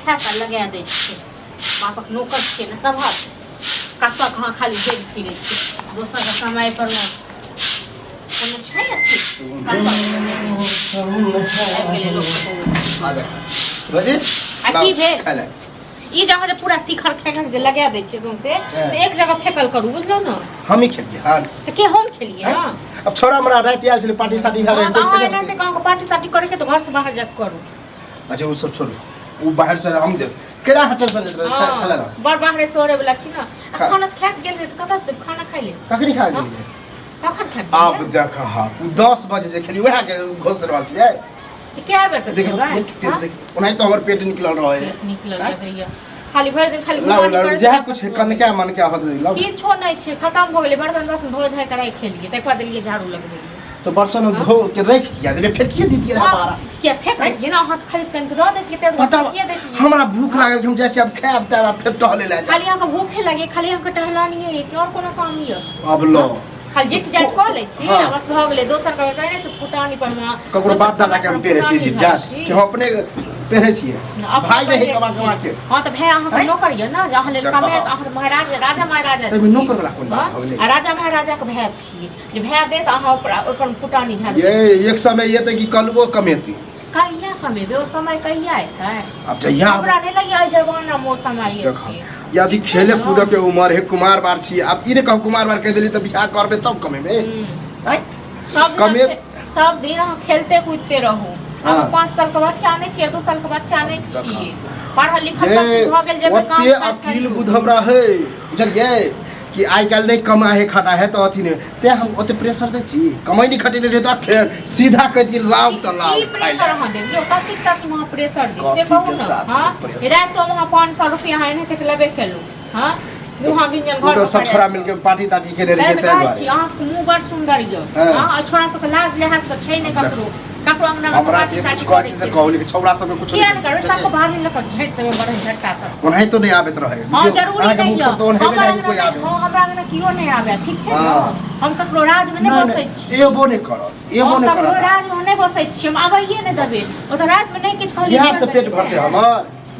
खा कऽ लगा दै छियै। बापक नौकर छियै ने सभक, कतऽ कहाँ खाली डेग फिरै छै। दोसरके समय पर ने कोनो छै अथी, कतऽ आबि गेलै लोक। बजे आ की भेल? खाय ले। ई जहाँ जे पूरा शिखर खा खा के जे लगा दै छियै सौंसे, से एक जगह फेकल करू, बुझलहुँ ने? हम ही खेलिए हाँ। तऽ के हम खेलियै? हाँ। अब छोरा हमरा राति आयल छलै, पार्टी साटी भेल रहै। हाँ, तऽ कोइ अहाँ खेने एनाहिते होतै। कहाँ पार्टी सार्टी करैके तऽ घरसँ बाहर जाके करू। अच्छा, ओ सब छोड़ू, ओ बाहर से हम देब केना हटल से लेत रहै, हाँ, खा लेना। बड़ बाहरे सोहरे वाला छी ने। आ खाना तऽ खा के गेल रहै, तऽ कतऽ से देब खाना खाइ ले? कखनी खा गेलियै? कखन खा के आब गेलियै? देख, हाँ, ओ 10 बजे जे खेली वएह के घोस रहल छियै। तऽ कए बेर के देख। खेबै? पेट पेट हाँ? देख, ओनाहितो हमर पेट निकलल रहे। पेट निकलल रहैया, खाली भरि दिन खाली लाउ घुमानी लाउ करैत जएह रहत। कुछ कनका मनका होत, लाउ। किछो नहि छै, खतम भऽ गेलै। बर्तन बासन धोए धाए कऽ राखि खेलियै, तकर बाद देलियै झाड़ू लगबै लए। तो बर्तन धो के रख किया देले? फेकिए दितियै रहे बाहर। किया फेक दैतियै ने? अहाँ तऽ खाली कनिक दऽ दैतियै तऽ पता फेकिए दैतियै। हमरा भूख लागल, हम जाइ छी आब खायब तब, आब फेर टहले लए जायब। खाली अहाँके भूखे लागे, खाली अहाँके टहलानिये यऽ कि आओर कोनो काम यऽ? अब लो। खाली जिट जाट कऽ लै छी। हाँ। आ बस भऽ गेलै। दोसर के कहै नहि छै फुटानी पर मे ककरो दोसर बाप दादा के हम पेरे छियै फुटानी जी जा छी। कि हम अपने पेरे छियै? अपने भाई दे पहिरै कमा छी। कमा के। हाँ, तऽ भाय अहाँके हैं? नौकर यऽ ने, जे अहाँ लेल देखा। कमायत। अहाँ तऽ महाराज, राजा महाराजा ताहिमे छी। नौकर वाला कोन बात हाँ? भऽ गेलै? आ राजा महाराजा के भाय छियै, जे भाय देत अहाँ ओकरा ओहिपर फुटानी झाड़ू। ये एक समय ये तऽ कि कलबो कमेती। कहिया कमेबै? ओ समय कहिया एतै? अब जहिया हमरा नहि लगैया एहि जमाना मे ओ समय देखा एतै। ये अभी खेले कूदे के उम्र है, कुमार बार छी। अब ई ने कहू कुमार बार कह देली तऽ बियाह करबे तब कमेबे? आँय? सब दिन सब दिन अहाँ खेलते कूदते रहू। अहाँ 5 साल के बच्चा नहि छियै, 2 साल के बच्चा नहि छियै। पढ़ल लिखल सब चीज भऽ गेल, जेबै काम ओते काज अकील करू। बुध हमरा है, बुझलियै कि आइ काल्हि नहि कमा है खटा है तऽ अथी नहि, तें हम ओते प्रेशर दै छी। कमैनी खटेने रहे तऽ फेर सीधा कहि दियै लाउ तऽ लाउ की खाइ प्रेशर लए। अहाँ देब यौ? कथी साथ अहाँ प्रेशर देब से कथी कहू के ने? साथ हाँ, प्रेशर? राति मे अहाँ 500 रुपया अहाँ एनाहिते के लेबे केलहुँ। हाँ, मुँह गिंजन ओ घर तऽ सब छोरा मिलके पार्टी तार्टी केने रहियै तैं ताहि कहै छी दुआरे। अहाँ सबके मुँह बड़ सुन्दर यऽ। हाँ। हाँ, छोरा सबके लाज लिहाज तऽ छै नहि ककरो, ककरो अंगना मे हमरा पार्टी जे तार्टी कुछ कहै छी से करै कहू, छै। लेकिन छौड़ा सबके कुछ किया नहि करबै? सबके बाहर लऽ कऽ झटि देबै, बड़ झटका सब। ओनाहितो नहि आबैत रहै। हाँ, बुझियौ, जरूरी अहाँके नहि मुँह यऽ। पर तऽ ओनाहिते हमर नहि अंगना कोइ मे आबै। हाँ, हमरा अंगना केओ नहि आबै, ठीक छै ने? हाँ। हम ककरो राज मे नहि नहि, बसै नहि, छी। एबो नहि करत, एबो हम नहि ककरो करत। राज मे नहि बसै छी, हम आबैये नहि देबै ओतऽ राति मे। नहि किछु कहलियै, इएह से पेट भरतै हमर?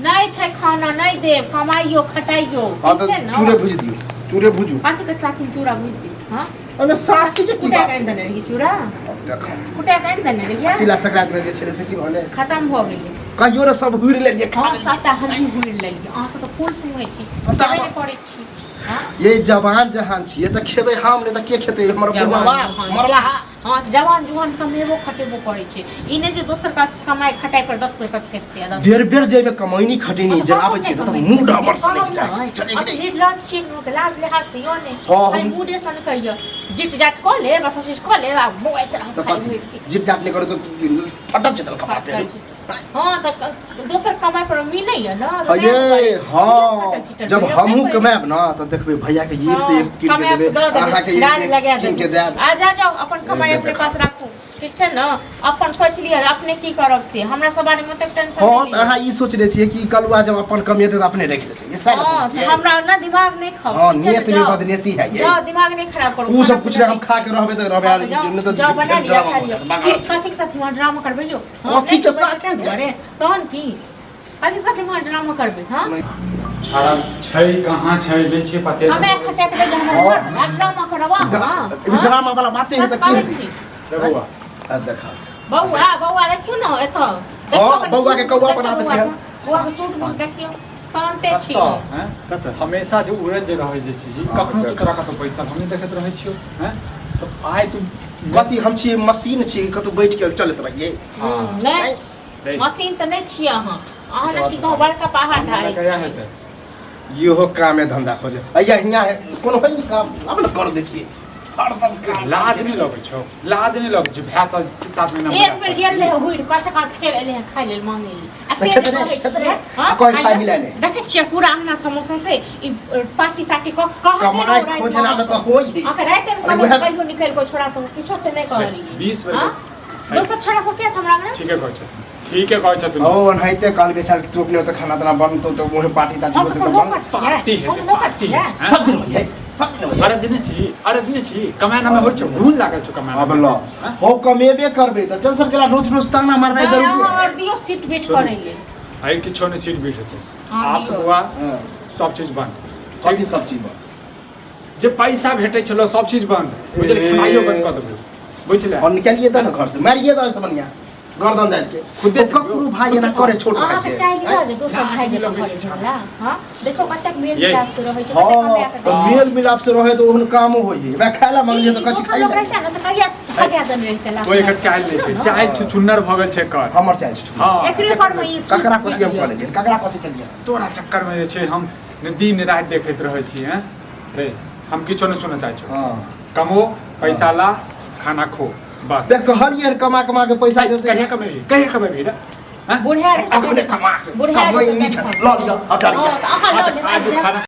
नहि छै खाना नहि देब, कमाइयो खटाइयो। हाँ ठीक तऽ छै ने? चूरे भुजि दियौ, चूरे भुजू। कथी के साथी मे चूड़ा भुजि दियौ? हाँ, ओहिमे साथी के की कुटा बात? के आनि देने रहियै चूड़ा। अब देखो। कुटा के आनि देने रहियै। तिला संक्रांति में जे छलै से की भेलै? खतम भऽ गेलै। कहियो ने सब हुरि लेलियै, खा हम लेलियै। सबटा हमही हुरि लेलियै, अहाँ सब तऽ फूल सुंघै छी, पता खेबे नहि करै छी। हाँ? ये जवान जहान छियै तऽ खेबै हम, नहि तऽ के खेतै? हमर जवान बुढ़वा जहान। मरला हा। हाँ, तऽ जवान जुआन कमेबो खटेबो करै छै, ई नहि जे दोसर का कमाइ खटाइ पर 10 पैसा फेकतै आ 10 बेर बेर जेबे कमैनी खटेनी जराबै छै ने तऽ मूड हमर सनकि जाइ। चलै कि नहि? निर्लज छी, अहाँके लाज लिहाज तऽ यऽ नहि। हाँ, खाली मूडे सन कहियो जिट जाट कऽ लेब आ सब चीज कऽ लेब आ बौआइत रहब तऽ खाली कथी घुरि के। जिट जाट नहि करू तऽ फटल चिटल कपड़ा फटल पहिरू। चिटल। हाँ, तऽ दोसर कमाइ पर मिलैया ने, तऽ ये ताहि दुआरे हाँ, फटल चिटल जब पहिरब, हमहूँ नहि पहिरब। कमायब ना तऽ देखबै भैया के एक से एक कीन के कमायब देबै, तऽ दऽ देबै, अहाँके एक लाज से लगा एक कीन के देबै। देब। आ जा जाउ, अपन कमाइ ए, अपने देखा। पास राखू, ठीक छै ने? अपन सोचि लिअ अपने की करब से, हमरा सब बारे मे ओतेक टेंशन हाँ नहि तऽ लिअ। अहाँ ई सोचने छियै कि कलुआ जब अपन कमेतै तऽ अपने राखि लेतै, ई सएह ने हाँ, सोचै तऽ छियै? हमरा ने दिमाग नहि खाउ। हाँ, ठीक छै ने? नियत में जाउ। बदनीति है ये। जाउ, दिमाग नहि खराब करू। उ खाना सब कुछ पीना हम खा के रहबै तऽ रहबै, हाँ, आ जाउ, नहि तऽ जाउ बना फेर लिअ, ड्रामा खा हो लिअ। जायत, बगाड़। की कथीक साथ वहाँ ड्रामा करबै यौ? हाँ, कथी के नहि साथ? ताहि दुआरे तहन की कथीक साथ वहाँ ड्रामा करबै? हाँ, छाड़ा छै कहाँ छै, नहि छै पते। हमरा खर्चा के दैया हमर घर वाला, ड्रामा करब अहाँ? हाँ? ड्रामा वाला बाते है तऽ की कहै हेतै? छी। रे बौआ। आ देखा। बौआ, बौआ, देखियौ ने एतऽ। हाँ, बौआ के कौआ बना देलियै। बौआ के सूट बूट देखियौ, शान्ते छी। कतऽ हैं? कतऽ? हमेशा जे उड़ल जे रहै जे छी, हाँ, कखनो तू देख। तोरा कतौ बैसल हम नहि देखैत रहै छियौ हैं, तऽ आइ तू कथी हम छी? मशीन छी कतौ बैठ के चलैत रहियै? हाँ। नहि। रे, मशीन तऽ नहि छियै अहाँ, अहाँ ने की कहू बड़का पहाड़ हमरा ढारै कहिया छी। हेतै? इहो कामे धंधा खोजे अइया हियाँ है कोनो है नहीं काम, अब न कर देखिए हरदम काम। लाज नहि लगै छौ? लाज नहि लगै छौ भाय सब के साथ में ना एक मजाक बेर करै गेल छी? रहै हुइर कतऽ कतऽ, फेर एलै हँ खाय लेल मांगे लेल आ से खेतै जे नहि, कहै खेतै छियै, नहि। हँ, आ कहै खाय खाय मिलाय ले। देखै छियै पूरा अंगना समोसा से ई पार्टी साटी कऽ कहने कमाइ रहौ रातिमे खोजना मे तऽ होइ है। अहाँके रातिमे अरे कहलहुँ उएह- कहियो निकलि कऽ छोड़ा सब किछो से नहि कहलियै। 20 बेर हँ? दोसर छोड़ा सब किया हमरा अंगना? ठीके कहै छथुन, ठीके कहै छथुन। ओ ओनाहिते कहलकै छल कि तू अपने ओतऽ खाना ताना बनतौ तऽ वहीं पार्टी तार्टी हम होतै तऽ तऽ बन नौकर छियै, पार्टी हम हेतै, नौकर पार्टी छियै। हैं? सब दिन होइ है, सब दिन होइ है। अरे जने छी, अरे जने छी, कमाए में होइ छौ, घून लागल छौ कमाए। अब ल हो, कमेबे करबै तऽ टेंशन केला? रोज रोज ताना मारनाइ नहि, जरूरी अहाँ है? आओर दियौ सीट बेट सुनू। करै लेल। आइ किछो नहि सीट बीट हेतै। हँ, आब दियौ। बौआ हँ, सब चीज बंद। कथी सब चीज बा? जे पैसा भेटै छलो सब चीज बंद बुझल। ए। खेनाइयो बंद कऽ देबै बुझले। और निकालिए दो ना घर से, मारिए दो ऐसे बढ़िया गर्दन दाबि के। खुदे ओ ककरो भाई एना करे छोट भाई अहाँके के। चाही ने जे दोसर भाई लाज जकाँ लगै करे छै। झगड़ा। हाँ, देखो कतेक मेल ये। मिलाप से रहै छै, कतेक हाँ कमाए के तऽ दै छै। मेल मिलाप से रहे तऽ ओहन कामो होइ है। वएह खाय ला मांगलियै तऽ कथी दोसर खाइ लोक ला रहितै ने तऽ कहिया भगा देने रहितै लात ओ एकर मारि। चाइल नहि छै, चाइल छुछुन्नर भऽ गेल छै एकर। हमर चाइल छै। हँ। एकरे पर मे ई ककरा कथी हम कऽ लेलियै, ककरा कथी केलियै? तोरा चक्कर में जे छै हम ने दिन राति देखैत रहै छी। हैं रे, हम किछो नहि सुनऽ चाहै छी। हँ, कमो पैसा ला, खाना खो, बस। देख कहलियै हन कमा कमा के पैसा देतै। कहिया कमेबही, कहिया कमेबही रे? हैं? बुढ़िया अखने कमा बुढ़िया कमाइ रहतै नीक तखन। लऽ लिअ, हटा लिअ। हँ, तऽ अहाँ लऽ लेब। आज खाना।